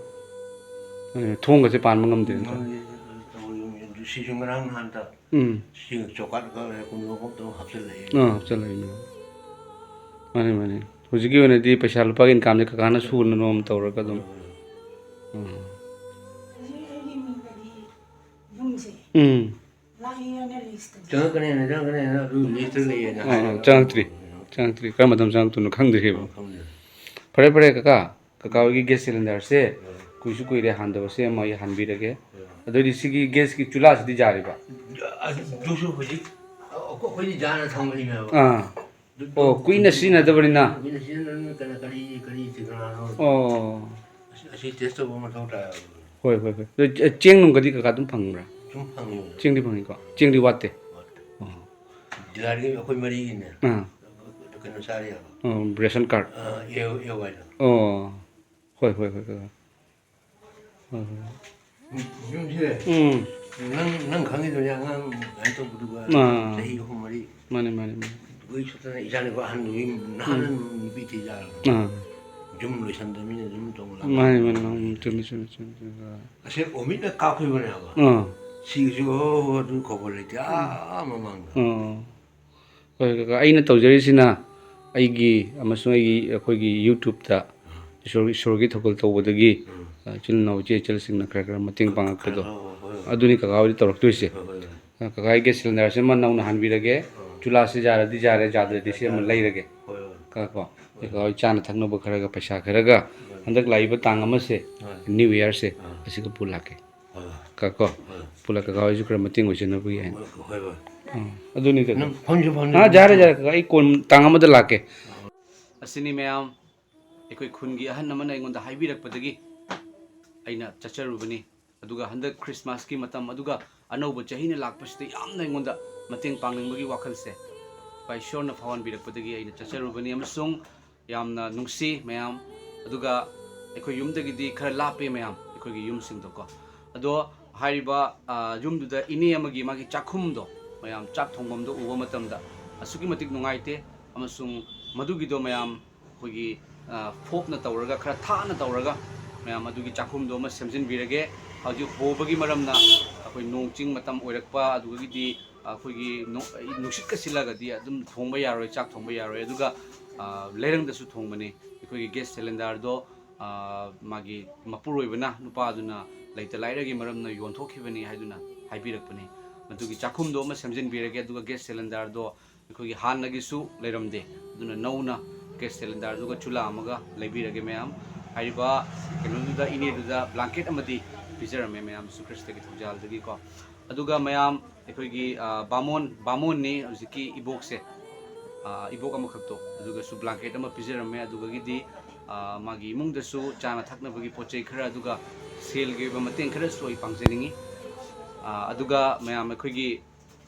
ꯑꯗꯨꯅ ꯊꯣꯡꯒꯁꯦ ꯄꯥꯟꯕ ꯉꯝꯗꯦ ꯅꯠꯇ꯭ꯔꯥ? ꯃꯣꯏꯒꯤ ꯇꯧꯔꯤꯕ ꯁꯤꯁꯨ ꯉꯔꯥꯡ ꯅꯍꯥꯟꯇ ꯎꯝ꯫ ꯁꯤ ꯆꯣꯀꯥꯠ ꯈꯔ ꯂꯩꯔ ꯀꯨꯟꯗꯣ ꯈꯛꯇꯪ ꯍꯥꯞꯆꯤꯜꯂꯛꯑꯦ꯫ ꯑꯥ, ꯍꯥꯞꯆꯤꯜꯂꯛꯏꯅꯦ꯫ ꯃꯥꯅꯤ, ꯃꯥꯅꯤ꯫ ꯍꯧꯖꯤꯛꯀꯤ ꯑꯣꯏꯅꯗꯤ ꯄꯩꯁꯥ ꯂꯨꯄꯥꯒꯤ ꯏꯟꯀꯝꯁꯦ ꯀꯀꯥꯅ ꯁꯨꯅ ꯅꯣꯝ ꯇꯧꯔꯒ ꯑꯗꯨꯝ꯫ ꯎꯝ꯫ ꯍꯧꯖꯤꯛ ꯑꯩꯒꯤ ꯃꯤꯡꯗꯗꯤ ꯌꯨꯝꯁꯦ ꯎꯝ꯫ ꯂꯥꯛꯏ ꯍꯥꯏꯅ ꯂꯤꯁꯇꯗꯤ ꯆꯪꯉꯛꯀꯅꯤ ꯍꯥꯏꯅ, ꯆꯪꯉꯛꯀꯅꯤ ꯍꯥꯏꯅ ꯑꯗꯨ ꯂꯤꯁꯇ ꯂꯩꯌꯦꯅ ꯑꯥ, ꯍꯥꯏꯔꯒ꯫ ꯑꯥ, ꯆꯪꯉꯛꯇ꯭ꯔꯤ꯫ ꯆꯪꯉꯛꯇ꯭ꯔꯤ꯫ ꯀꯔꯝꯕ ꯃꯇꯝ ꯆꯪꯉꯛꯇꯣꯏꯅꯣ ꯈꯪꯗ꯭ꯔꯤꯕ꯫ ꯈꯪꯗꯦ꯫ ꯐꯔꯦ, ꯐꯔꯦ, ꯀꯀꯥ꯫ ꯀꯀꯥ ꯍꯣꯏꯒꯤ ꯒ꯭ꯌꯥꯁ ꯁꯤꯂꯤꯟꯗꯔꯁꯦ ꯀꯨꯏꯁꯨ ꯀꯨꯏꯔꯦ ꯍꯥꯟꯗꯕꯁꯦ, ꯑꯃ ꯑꯩ ꯍꯥꯟꯕꯤꯔꯒꯦ꯫ ꯑꯗꯨꯑꯣꯏꯗꯤ ꯁꯤꯒꯤ ꯒ꯭ꯌꯥꯁꯀꯤ ꯆꯨꯂꯥꯁꯤꯗꯤ ꯌꯥꯔꯤꯕ? ꯑꯗꯨꯁꯨ ꯍꯧꯖꯤꯛ ꯑꯩꯈꯣꯏꯗꯤ ꯌꯥꯅ ꯊꯝꯕꯅꯤꯅꯦꯕ꯫ ꯑꯥ꯫ ꯑꯣ, ꯀꯨꯏꯅ ꯁꯤꯖꯤꯟꯅꯗꯕꯅꯤꯅ? ꯀꯨꯏꯅ ꯁꯤꯖꯤꯟꯅꯗꯕꯅꯤꯅ ꯀꯔꯤ, ꯀꯔꯤ, ꯀꯔꯤ ꯆꯤꯛꯅꯥꯅꯣ? ꯑꯣ꯫ ꯑꯁꯤ, ꯑꯁꯤ ꯇꯦꯁ ꯇꯧꯕ ꯃꯊꯧ ꯇꯥꯏ꯫ ꯍꯣꯏ, ꯍꯣꯏ, ꯍꯣꯏ꯫ ꯑꯗꯣ ꯆꯦ-, ꯆꯦꯡ ꯅꯨꯡꯒꯗꯤ ꯀꯀꯥ ꯑꯗꯨꯝ ꯐꯪꯕ꯭ꯔꯥ? ꯁꯨꯝ ꯐꯪꯉꯤ꯫ ꯆꯦꯡꯗꯤ ꯐꯪꯉꯤꯀꯣ? ꯆꯦꯡꯗꯤ ꯋꯥꯠꯇꯦ? ꯑꯣ꯫ ꯗꯤꯂꯥꯔꯒꯤ ꯑꯩꯈꯣꯏ ꯃꯔꯤꯒꯤꯅꯦ꯫ ꯑꯥ꯫ ꯀꯩꯅꯣ ꯆꯥꯔꯤꯑꯕ꯫ ꯑꯣ, ꯔꯦꯁꯟ ꯀꯥꯔꯗ? ꯑꯦ ꯑꯦ ꯋꯥꯏꯗꯣ꯫ ꯑꯣ꯫ ꯍꯣꯏ, ꯍꯣꯏ, ꯍꯣꯏ, ꯀꯀꯥ꯫ ꯍꯣꯏ, ꯍꯣꯏ꯫ ꯌꯨꯝꯁꯦ ꯎꯝ꯫ ꯅꯪ, ꯅꯪ ꯈꯪꯉꯤꯗꯨꯅꯤ ꯑꯉꯥꯡ ꯑꯗꯨꯃꯥꯏꯅ ꯇꯧꯕꯗꯨꯒ ꯑꯥ꯫ ꯆꯍꯤ ꯑꯍꯨꯝ ꯃꯔꯤ꯫ ꯃꯥꯅꯤ, ꯃꯥꯅꯤ, ꯃꯥꯅꯤ꯫ ꯑꯩꯈꯣꯏ ꯁꯨꯠꯇꯅ ꯏꯆꯥꯅꯨꯄꯥ ꯑꯍꯟꯗꯨꯒꯤ ꯅꯍꯥꯟ ꯅꯨꯄꯤ ꯊꯤ ꯌꯥꯔꯕ꯫ ꯑꯥ꯫ ꯌꯨꯝ ꯂꯣꯏꯁꯟꯗꯕꯅꯤꯅ ꯌꯨꯝ ꯇꯧꯕ ꯃꯥꯅꯤ, ꯃꯥꯅꯤ, ꯃꯥꯅꯤ, ꯆꯨꯝꯃꯤ, ꯆꯨꯝꯃꯤ, ꯆꯨꯝꯃꯤ, ꯆꯨꯝꯃꯤ꯫ ꯑꯁꯦ ꯑꯣꯃꯤꯠꯅ ꯀꯥꯞꯈꯤꯕꯅꯦꯕ꯫ ꯑꯥ꯫ ꯁꯤꯒꯤꯁꯨ ꯑꯣ ꯑꯗꯨ ꯈꯣꯕ ꯂꯩꯇꯦ ꯑꯥ ꯃꯃꯥꯡꯗ꯫ ꯑꯣ꯫ ꯍꯣꯏ, ꯀꯀꯥ, ꯑꯩꯅ ꯇꯧꯖꯔꯤꯁꯤꯅ ꯑꯩꯒꯤ ꯑꯃꯁꯨꯡ ꯑꯩꯒꯤ, ꯑꯩꯈꯣꯏꯒꯤ YouTube-ꯇ ꯏꯁꯣꯔ, ꯏꯁꯣꯔꯒꯤ ꯊꯧꯒꯜ ꯇꯧꯕꯗꯒꯤ, ꯑ, ꯏꯆꯤꯜ ꯏꯅꯥꯎ ꯏꯆꯦ ꯏꯆꯜꯁꯤꯡꯅ ꯈꯔ ꯈꯔ ꯃꯇꯦꯡ ꯄꯥꯡꯉꯛꯄꯗꯣ, ꯍꯣꯏ, ꯍꯣꯏ, ꯍꯣꯏ꯫ ꯑꯗꯨꯅꯤ ꯀꯀꯥ ꯍꯣꯏꯗ ꯇꯧꯔꯛꯇꯣꯏꯁꯦ꯫ ꯍꯣꯏ, ꯍꯣꯏ, ꯍꯣꯏ꯫ ꯑ, ꯀꯀꯥꯒꯤ ꯒ꯭ꯌꯥꯁ ꯁꯤꯂꯤꯟꯗꯔꯁꯤꯃ ꯅꯧꯅ ꯍꯥꯟꯕꯤꯔꯒꯦ꯫ ꯆꯨꯂꯥꯁꯤ ꯌꯥꯔꯗꯤ ꯌꯥꯔꯦ, ꯌꯥꯗ꯭ꯔꯗꯤ ꯁꯤ ꯑꯃ ꯂꯩꯔꯒꯦ꯫ ꯍꯣꯏ, ꯍꯣꯏ꯫ ꯀꯀꯥ ꯀꯣ, ꯑꯩꯈꯣꯏ ꯆꯥꯅ ꯊꯛꯅꯕ ꯈꯔꯒ, ꯄꯩꯁꯥ ꯈꯔꯒ, ꯍꯟꯗꯛ ꯂꯥꯛꯏꯕ ꯇꯥꯡ ꯑꯃꯁꯦ, ꯍꯣꯏ꯫ New Year-ꯁꯦ, ꯑꯥ꯫ ꯑꯁꯤꯒ ꯄꯨ ꯂꯥꯛꯀꯦ꯫ ꯍꯣꯏ, ꯍꯣꯏ꯫ ꯀꯀꯥ ꯀꯣ, ꯍꯣꯏ꯫ ꯄꯨ ꯂꯥꯛ-, ꯀꯀꯥ ꯍꯣꯏꯁꯨ ꯈꯔ ꯃꯇꯦꯡ ꯑꯣꯏꯖꯅꯕꯒꯤ ꯍꯥꯏꯅ꯫ ꯍꯣꯏ, ꯍꯣꯏ, ꯍꯣꯏ꯫ ꯑꯗꯨꯅꯤ ꯀꯩꯅꯣ꯫ ꯐꯝꯁꯨ ꯐꯝꯁꯨ ꯑꯥ, ꯌꯥꯔꯦ, ꯌꯥꯔꯦ, ꯀꯀꯥ, ꯑꯩ ꯀꯣꯟ ꯇꯥꯡ ꯑꯃꯗ ꯂꯥꯛꯀꯦ꯫ ꯑꯁꯤꯅꯤ ꯃꯌꯥꯝ, ꯑꯩꯈꯣꯏ ꯈꯨꯟꯒꯤ ꯑꯍꯟ ꯑꯃꯅ ꯑꯩꯉꯣꯟꯗ ꯍꯥꯏꯕꯤꯔꯛꯄꯗꯒꯤ ꯑꯩꯅ ꯆꯠꯆꯔꯨꯕꯅꯤ꯫ ꯑꯗꯨꯒ ꯍꯟꯗꯛ ꯈ꯭ꯔꯤꯁꯃꯥꯁꯀꯤ ꯃꯇꯝ, ꯑꯗꯨꯒ ꯑꯅꯧꯕ ꯆꯍꯤꯅ ꯂꯥꯛꯄꯁꯤꯗ ꯌꯥꯝꯅ ꯑꯩꯉꯣꯟꯗ ꯃꯇꯦꯡ ꯄꯥꯡꯅꯤꯡꯕꯒꯤ ꯋꯥꯈꯜꯁꯦ ꯏꯄꯥ ꯏꯁꯣꯔꯅ ꯐꯥꯎꯍꯟꯕꯤꯔꯛꯄꯗꯒꯤ ꯑꯩꯅ ꯆꯠꯆꯔꯨꯕꯅꯤ꯫ ꯑꯃꯁꯨꯡ ꯌꯥꯝꯅ ꯅꯨꯡꯁꯤ ꯃꯌꯥꯝ꯫ ꯑꯗꯨꯒ ꯑꯩꯈꯣꯏ ꯌꯨꯝꯗꯒꯤꯗꯤ ꯈꯔ ꯂꯥꯞꯄꯦ ꯃꯌꯥꯝ, ꯑꯩꯈꯣꯏꯒꯤ ꯌꯨꯝꯁꯤꯡꯗꯣꯀꯣ꯫ ꯑꯗꯣ ꯍꯥꯏꯔꯤꯕ, ꯑ, ꯌꯨꯝꯗꯨꯗ ꯏꯅꯦ ꯑꯃꯒꯤ ꯃꯥꯒꯤ ꯆꯥꯛꯈꯨꯝꯗꯣ ꯃꯌꯥꯝ, ꯆꯥꯛ ꯊꯣꯡꯐꯝꯗꯣ ꯎꯕ ꯃꯇꯝꯗ ꯑꯁꯨꯛꯀꯤ ꯃꯇꯤꯛ ꯅꯨꯡꯉꯥꯏꯇꯦ꯫ ꯑꯃꯁꯨꯡ ꯃꯗꯨꯒꯤꯗꯣ ꯃꯌꯥꯝ ꯑꯩꯈꯣꯏꯒꯤ, ꯑ, ꯐꯣꯞꯅ ꯇꯧꯔꯒ, ꯈꯔ ꯊꯥꯅ ꯇꯧꯔꯒ ꯃꯌꯥꯝ ꯑꯗꯨꯒꯤ ꯆꯥꯛꯈꯨꯝꯗꯣ ꯑꯃ ꯁꯦꯝꯖꯤꯟꯕꯤꯔꯒꯦ꯫ ꯍꯧꯖꯤꯛ ꯍꯣꯕꯒꯤ ꯃꯔꯝꯅ ꯑꯩꯈꯣꯏ ꯅꯣꯡ ꯆꯤꯡ ꯃꯇꯝ ꯑꯣꯏꯔꯛꯄ, ꯑꯗꯨꯗꯒꯤꯗꯤ ꯑꯩꯈꯣꯏꯒꯤ ꯅꯣ-, ꯅꯨꯡꯁꯤꯠꯀ ꯁꯤꯠꯂꯒꯗꯤ ꯑꯗꯨꯝ ꯊꯣꯡꯕ ꯌꯥꯔꯣꯏ, ꯆꯥꯛ ꯊꯣꯡꯕ ꯌꯥꯔꯣꯏ꯫ ꯑꯗꯨꯒ, ꯑ, ꯂꯩꯔꯪꯗꯁꯨ ꯊꯣꯡꯕꯅꯤ꯫ ꯑꯩꯈꯣꯏꯒꯤ ꯒ꯭ꯌꯥꯁ ꯁꯤꯂꯤꯟꯗꯔꯗꯣ, ꯑ, ꯃꯥꯒꯤ ꯃꯄꯨꯔꯣꯏꯕꯅ, ꯅꯨꯄꯥꯗꯨꯅ ꯂꯩꯇ ꯂꯥꯏꯔꯒꯤ ꯃꯔꯝꯅ ꯌꯣꯟꯊꯣꯛꯈꯤꯕꯅꯤ ꯍꯥꯏꯗꯨꯅ ꯍꯥꯏꯕꯤꯔꯛꯄꯅꯤ꯫ ꯃꯗꯨꯒꯤ ꯆꯥꯛꯈꯨꯝꯗꯣ ꯑꯃ ꯁꯦꯝꯖꯤꯟꯕꯤꯔꯒꯦ, ꯑꯗꯨꯒ ꯒ꯭ꯌꯥꯁ ꯁꯤꯂꯤꯟꯗꯔꯗꯣ ꯑꯩꯈꯣꯏꯒꯤ ꯍꯥꯟꯅꯒꯤꯁꯨ ꯂꯩꯔꯝꯗꯦ, ꯑꯗꯨꯅ ꯅꯧꯅ ꯒ꯭ꯌꯥꯁ ꯁꯤꯂꯤꯟꯗꯔꯗꯨꯒ ꯆꯨꯂꯥ ꯑꯃꯒ ꯂꯩꯕꯤꯔꯒꯦ ꯃꯌꯥꯝ꯫ ꯍꯥꯏꯔꯤꯕ ꯀꯩꯅꯣꯗꯨꯗ, ꯏꯅꯦꯗꯨꯗ ꯕ꯭ꯂꯥꯡꯀꯦꯠ ꯑꯃꯗꯤ ꯄꯤꯖꯔꯝꯃꯦ ꯃꯌꯥꯝ, ꯖꯤꯁꯨ ꯈ꯭ꯔꯤꯁꯇꯒꯤ ꯊꯧꯖꯥꯜꯗꯒꯤꯀꯣ꯫ ꯑꯗꯨꯒ ꯃꯌꯥꯝ, ꯑꯩꯈꯣꯏꯒꯤ, ꯑ, ꯕꯥꯃꯣꯟ, ꯕꯥꯃꯣꯟꯅꯤ ꯍꯧꯖꯤꯛꯀꯤ ꯏꯕꯣꯛꯁꯦ, ꯑ, ꯏꯕꯣꯛ ꯑꯃꯈꯛꯇꯣ, ꯑꯗꯨꯒꯁꯨ ꯕ꯭ꯂꯥꯡꯀꯦꯠ ꯑꯃ ꯄꯤꯖꯔꯝꯃꯦ꯫ ꯑꯗꯨꯗꯒꯤꯗꯤ, ꯑ, ꯃꯥꯒꯤ ꯏꯃꯨꯡꯗꯁꯨ ꯆꯥꯅ ꯊꯛꯅꯕꯒꯤ ꯄꯣꯠ ꯆꯩ ꯈꯔ, ꯑꯗꯨꯒ ꯁꯦꯜꯒꯤ ꯑꯣꯏꯕ ꯃꯇꯦꯡ ꯈꯔꯁꯨ ꯑꯩ ꯄꯥꯡꯖꯅꯤꯡꯉꯤ꯫ ꯑ, ꯑꯗꯨꯒ ꯃꯌꯥꯝ, ꯑꯩꯈꯣꯏꯒꯤ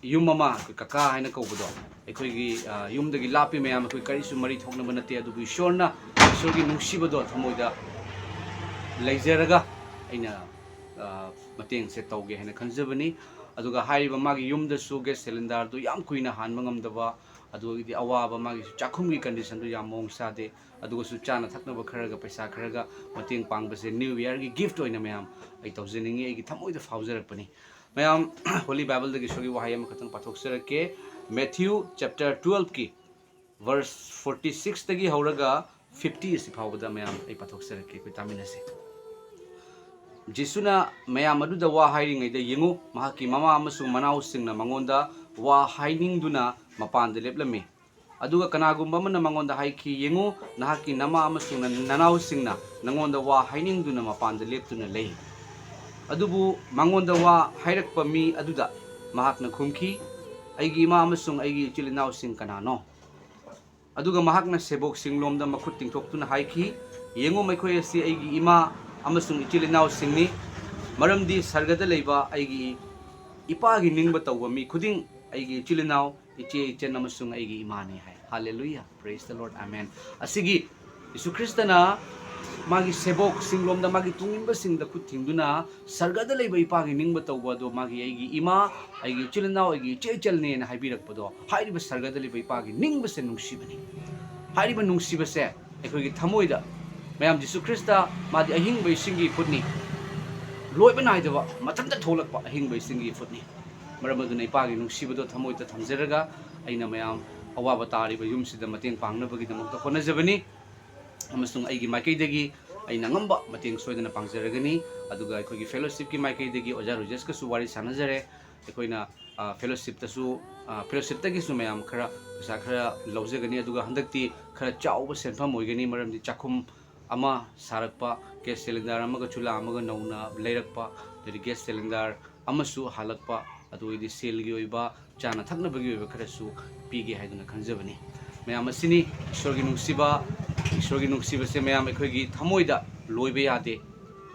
ꯌꯨꯝ ꯑꯃ, ꯑꯩꯈꯣꯏ ꯀꯀꯥ ꯍꯥꯏꯅ ꯀꯧꯕꯗꯣ, ꯑꯩꯈꯣꯏꯒꯤ, ꯑ, ꯌꯨꯝꯗꯒꯤ ꯂꯥꯞꯄꯤ ꯃꯌꯥꯝ, ꯑꯩꯈꯣꯏ ꯀꯔꯤꯁꯨ ꯃꯔꯤ ꯊꯣꯛꯅꯕ ꯅꯠꯇꯦ, ꯑꯗꯨꯕꯨ ꯏꯁꯣꯔꯅ, ꯏꯁꯣꯔꯒꯤ ꯅꯨꯡꯁꯤꯕꯗꯣ ꯊꯃꯣꯏꯗ ꯂꯩꯖꯔꯒ ꯑꯩꯅ, ꯑ, ꯃꯇꯦꯡꯁꯦ ꯇꯧꯒꯦ ꯍꯥꯏꯅ ꯈꯟꯖꯕꯅꯤ꯫ ꯑꯗꯨꯒ ꯍꯥꯏꯔꯤꯕ ꯃꯥꯒꯤ ꯌꯨꯝꯗꯁꯨ ꯒ꯭ꯌꯥꯁ ꯁꯤꯂꯤꯟꯗꯔꯗꯨ ꯌꯥꯝ ꯀꯨꯏꯅ ꯍꯥꯟꯕ ꯉꯝꯗꯕ, ꯑꯗꯨꯗꯒꯤꯗꯤ ꯑꯋꯥꯕ, ꯃꯥꯒꯤ ꯆꯥꯛꯈꯨꯝꯒꯤ ꯀꯟꯗꯤꯁꯟꯗꯨ ꯌꯥꯝ ꯃꯑꯣꯡ ꯆꯥꯗꯦ, ꯑꯗꯨꯒꯁꯨ ꯆꯥꯅ ꯊꯛꯅꯕ ꯈꯔꯒ, ꯄꯩꯁꯥ ꯈꯔꯒ ꯃꯇꯦꯡ ꯄꯥꯡꯕꯁꯦ ꯅ꯭ꯌꯨ ꯏꯌꯔꯒꯤ ꯒꯤꯐꯠ ꯑꯣꯏꯅ ꯃꯌꯥꯝ ꯑꯩ ꯇꯧꯖꯅꯤꯡꯉꯤ, ꯑꯩꯒꯤ ꯊꯃꯣꯏꯗ ꯐꯥꯎꯖꯔꯛꯄꯅꯤ꯫ ꯃꯌꯥꯝ, ꯍꯣꯂꯤ ꯕꯥꯏꯕꯜꯗꯒꯤ ꯏꯁꯣꯔꯒꯤ ꯋꯥꯍꯩ ꯑꯃꯈꯛꯇꯪ ꯄꯥꯊꯣꯛꯆꯔꯛꯀꯦ꯫ ꯃꯦꯊ꯭ꯌꯨ ꯆꯦꯞꯇꯔ ꯇꯨꯋꯦꯜꯐꯀꯤ ꯚꯔꯁ ꯐꯣꯔꯇꯤ ꯁꯤꯛꯁꯇꯒꯤ ꯍꯧꯔꯒ ꯐꯤꯐꯇꯤ ꯑꯁꯤ ꯐꯥꯎꯕꯗ ꯃꯌꯥꯝ ꯑꯩ ꯄꯥꯊꯣꯛꯆꯔꯛꯀꯦ, ꯑꯩꯈꯣꯏ ꯇꯥꯃꯤꯟꯅꯁꯤ꯫ ꯖꯤꯁꯨꯅ ꯃꯌꯥꯝ ꯑꯗꯨꯗ ꯋꯥ ꯍꯥꯏꯔꯤꯉꯩꯗ, ꯌꯦꯡꯉꯨ, ꯃꯍꯥꯛꯀꯤ ꯃꯃꯥ ꯑꯃꯁꯨꯡ ꯃꯅꯥꯎꯁꯤꯡꯅ ꯃꯉꯣꯟꯗ ꯋꯥ ꯍꯥꯏꯅꯤꯡꯗꯨꯅ ꯃꯄꯥꯟꯗ ꯂꯦꯞꯂꯝꯃꯤ꯫ ꯑꯗꯨꯒ ꯀꯅꯥꯒꯨꯝꯕ ꯑꯃꯅ ꯃꯉꯣꯟꯗ ꯍꯥꯏꯈꯤ, "ꯌꯦꯡꯉꯨ, ꯅꯍꯥꯛꯀꯤ ꯅꯃꯥ ꯑꯃꯁꯨꯡ ꯅ-, ꯅꯅꯥꯎꯁꯤꯡꯅ ꯅꯉꯣꯟꯗ ꯋꯥ ꯍꯥꯏꯅꯤꯡꯗꯨꯅ ꯃꯄꯥꯟꯗ ꯂꯦꯞꯇꯨꯅ ꯂꯩ"꯫ ꯑꯗꯨꯕꯨ ꯃꯉꯣꯟꯗ ꯋꯥ ꯍꯥꯏꯔꯛꯄ ꯃꯤ ꯑꯗꯨꯗ ꯃꯍꯥꯛꯅ ꯈꯨꯝꯈꯤ, "ꯑꯩꯒꯤ ꯏꯃꯥ ꯑꯃꯁꯨꯡ ꯑꯩꯒꯤ ꯏꯆꯤꯜ ꯏꯅꯥꯎꯁꯤꯡ ꯀꯅꯥꯅꯣ?" ꯑꯗꯨꯒ ꯃꯍꯥꯛꯅ ꯁꯦꯕꯣꯛꯁꯤꯡꯂꯣꯝꯗ ꯃꯈꯨꯠ ꯇꯤꯡꯊꯣꯛꯇꯨꯅ ꯍꯥꯏꯈꯤ, "ꯌꯦꯡꯉꯨ, ꯃꯈꯣꯏ ꯑꯁꯤ ꯑꯩꯒꯤ ꯏꯃꯥ ꯑꯃꯁꯨꯡ ꯏꯆꯤꯜ ꯏꯅꯥꯎꯁꯤꯡꯅꯤ, ꯃꯔꯝꯗꯤ ꯁꯔꯒꯗ ꯂꯩꯕ ꯑꯩꯒꯤ ꯏꯄꯥꯒꯤ ꯅꯤꯡꯕ ꯇꯧꯕ ꯃꯤ ꯈꯨꯗꯤꯡ ꯑꯩꯒꯤ ꯏꯆꯤꯜ ꯏꯅꯥꯎ, ꯏꯆꯦ ꯏꯆꯟ ꯑꯃꯁꯨꯡ ꯑꯩꯒꯤ ꯏꯃꯥꯅꯤ" ꯍꯥꯏ꯫ Hallelujah, praise the Lord, amen꯫ ꯑꯁꯤꯒꯤ ꯌꯤꯁꯨ ꯈ꯭ꯔꯤꯁꯇꯅ ꯃꯥꯒꯤ ꯁꯦꯕꯣꯛꯁꯤꯡꯂꯣꯝꯗ, ꯃꯥꯒꯤ ꯇꯨꯡꯏꯟꯕꯁꯤꯡꯗ ꯈꯨꯠ ꯊꯤꯡꯗꯨꯅ, ꯁꯔꯒꯗ ꯂꯩꯕ ꯏꯄꯥꯒꯤ ꯅꯤꯡꯕ ꯇꯧꯕ ꯑꯗꯣ ꯃꯥꯒꯤ "ꯑꯩꯒꯤ ꯏꯃꯥ, ꯑꯩꯒꯤ ꯏꯆꯤꯜ ꯏꯅꯥꯎ, ꯑꯩꯒꯤ ꯏꯆꯦ ꯏꯆꯜꯅꯦꯅ" ꯍꯥꯏꯕꯤꯔꯛꯄꯗꯣ, ꯍꯥꯏꯔꯤꯕ ꯁꯔꯒꯗ ꯂꯩꯕ ꯏꯄꯥꯒꯤ ꯅꯤꯡꯕꯁꯦ ꯅꯨꯡꯁꯤꯕꯅꯤ꯫ ꯍꯥꯏꯔꯤꯕ ꯅꯨꯡꯁꯤꯕꯁꯦ ꯑꯩꯈꯣꯏꯒꯤ ꯊꯃꯣꯏꯗ, ꯃꯌꯥꯝ, ꯖꯤꯁꯨ ꯈ꯭ꯔꯤꯁꯇ ꯃꯥꯗꯤ ꯑꯍꯤꯡꯕ ꯏꯁꯤꯡꯒꯤ ꯏꯐꯨꯠꯅꯤ, ꯂꯣꯏꯕ ꯅꯥꯏꯗꯕ ꯃꯊꯟꯇ ꯊꯣꯛꯂꯛꯄ ꯑꯍꯤꯡꯕ ꯏꯁꯤꯡꯒꯤ ꯏꯐꯨꯠꯅꯤ꯫ ꯃꯔꯝ ꯑꯗꯨꯅ ꯏꯄꯥꯒꯤ ꯅꯨꯡꯁꯤꯕꯗꯣ ꯊꯃꯣꯏꯗ ꯊꯝꯖꯔꯒ ꯑꯩꯅ ꯃꯌꯥꯝ ꯑꯋꯥꯕ ꯇꯥꯔꯤꯕ ꯌꯨꯝꯁꯤꯗ ꯃꯇꯦꯡ ꯄꯥꯡꯅꯕꯒꯤꯗꯃꯛꯇ ꯍꯣꯠꯅꯖꯕꯅꯤ꯫ ꯑꯃꯁꯨꯡ ꯑꯩꯒꯤ ꯃꯥꯏꯀꯩꯗꯒꯤ ꯑꯩꯅ ꯉꯝꯕ ꯃꯇꯦꯡ ꯁꯣꯏꯗꯅ ꯄꯥꯡꯖꯔꯒꯅꯤ꯫ ꯑꯗꯨꯒ ꯑꯩꯈꯣꯏꯒꯤ ꯐꯦꯂꯣꯁꯤꯞꯀꯤ ꯃꯥꯏꯀꯩꯗꯒꯤ ꯑꯣꯖꯥ ꯔꯨꯖꯦꯁꯀꯁꯨ ꯋꯥꯔꯤ ꯁꯥꯟꯅꯖꯔꯦ꯫ ꯑꯩꯈꯣꯏꯅ, ꯑ, ꯐꯦꯂꯣꯁꯤꯞꯇꯁꯨ, ꯑ, ꯐꯦꯂꯣꯁꯤꯞꯇꯒꯤꯁꯨ ꯃꯌꯥꯝ ꯈꯔ ꯄꯩꯁꯥ ꯈꯔ ꯂꯧꯖꯒꯅꯤ꯫ ꯑꯗꯨꯒ ꯍꯟꯗꯛꯇꯤ ꯈꯔ ꯆꯥꯎꯕ ꯁꯦꯟꯐꯝ ꯑꯣꯏꯒꯅꯤ, ꯃꯔꯝꯗꯤ ꯆꯥꯛꯈꯨꯝ ꯑꯃ ꯁꯥꯔꯛꯄ, ꯒ꯭ꯌꯥꯁ ꯁꯤꯂꯤꯟꯗꯔ ꯑꯃꯒ ꯆꯨꯂꯥ ꯑꯃꯒ ꯅꯧꯅ ꯂꯩꯔꯛꯄ, ꯑꯗꯩꯗꯤ ꯒ꯭ꯌꯥꯁ ꯁꯤꯂꯤꯟꯗꯔ ꯑꯃꯁꯨ ꯍꯥꯜꯂꯛꯄ, ꯑꯗꯨ ꯑꯣꯏꯔꯗꯤ ꯁꯦꯜꯒꯤ ꯑꯣꯏꯕ, ꯆꯥꯅ ꯊꯛꯅꯕꯒꯤ ꯑꯣꯏꯕ ꯈꯔꯁꯨ ꯄꯤꯒꯦ ꯍꯥꯏꯗꯨꯅ ꯈꯟꯖꯕꯅꯤ꯫ ꯃꯌꯥꯝ ꯑꯁꯤꯅꯤ ꯏꯁꯣꯔꯒꯤ ꯅꯨꯡꯁꯤꯕ꯫ ꯏꯁꯣꯔꯒꯤ ꯅꯨꯡꯁꯤꯕꯁꯦ ꯃꯌꯥꯝ ꯑꯩꯈꯣꯏꯒꯤ ꯊꯃꯣꯏꯗ ꯂꯣꯏꯕ ꯌꯥꯗꯦ꯫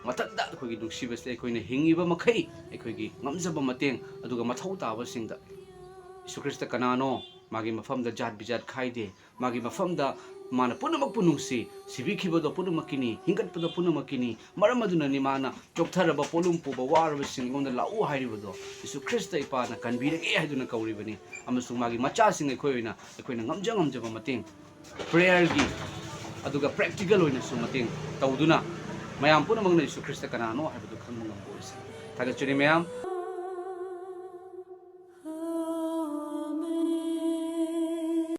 ꯃꯊꯟꯇ ꯑꯩꯈꯣꯏꯒꯤ ꯅꯨꯡꯁꯤꯕꯁꯦ ꯑꯩꯈꯣꯏꯅ ꯍꯤꯡꯉꯤꯕ ꯃꯈꯩ ꯑꯩꯈꯣꯏꯒꯤ ꯉꯝꯖꯕ ꯃꯇꯦꯡ, ꯑꯗꯨꯒ ꯃꯊꯧ ꯇꯥꯕꯁꯤꯡꯗ ꯌꯤꯁꯨ ꯈ꯭ꯔꯤꯁꯇ ꯀꯅꯥꯅꯣ? ꯃꯥꯒꯤ ꯃꯐꯝꯗ ꯖꯥꯠ ꯕꯤꯖꯥꯠ ꯈꯥꯏꯗꯦ꯫ ꯃꯥꯒꯤ ꯃꯐꯝꯗ ꯃꯥꯅ ꯄꯨꯝꯅꯃꯛꯄꯨ ꯅꯨꯡꯁꯤ, ꯁꯤꯕꯤꯈꯤꯕꯗꯣ ꯄꯨꯝꯅꯃꯛꯀꯤꯅꯤ, ꯍꯤꯡꯒꯠꯄꯗꯣ ꯄꯨꯝꯅꯃꯛꯀꯤꯅꯤ꯫ ꯃꯔꯝ ꯑꯗꯨꯅꯅꯤ ꯃꯥꯅ ꯆꯣꯛꯊꯔꯕ, ꯄꯣꯠꯂꯨꯝ ꯄꯨꯕ ꯋꯥꯔꯕꯁꯤꯡ ꯑꯩꯉꯣꯟꯗ ꯂꯥꯛꯎ ꯍꯥꯏꯔꯤꯕꯗꯣ꯫ ꯌꯤꯁꯨ ꯈ꯭ꯔꯤꯁꯇ ꯏꯄꯥꯅ ꯀꯟꯕꯤꯔꯒꯦ ꯍꯥꯏꯗꯨꯅ ꯀꯧꯔꯤꯕꯅꯤ꯫ ꯑꯃꯁꯨꯡ ꯃꯥꯒꯤ ꯃꯆꯥꯁꯤꯡ ꯑꯩꯈꯣꯏ ꯑꯣꯏꯅ ꯑꯩꯈꯣꯏꯅ ꯉꯝꯖ ꯉꯝꯖꯕ ꯃꯇꯦꯡ, ꯄ꯭ꯔꯦꯌꯔꯒꯤ, ꯑꯗꯨꯒ ꯄ꯭ꯔꯦꯛꯇꯤꯀꯦꯜ ꯑꯣꯏꯅꯁꯨ ꯃꯇꯦꯡ ꯇꯧꯗꯨꯅ ꯃꯌꯥꯝ ꯄꯨꯝꯅꯃꯛꯅ ꯌꯤꯁꯨ ꯈ꯭ꯔꯤꯁꯇ ꯀꯅꯥꯅꯣ ꯍꯥꯏꯕꯗꯨ ꯈꯪꯕ ꯉꯝꯕ ꯑꯣꯏꯁꯤ꯫ ꯊꯥꯒꯠꯆꯔꯤ ꯃꯌꯥꯝ꯫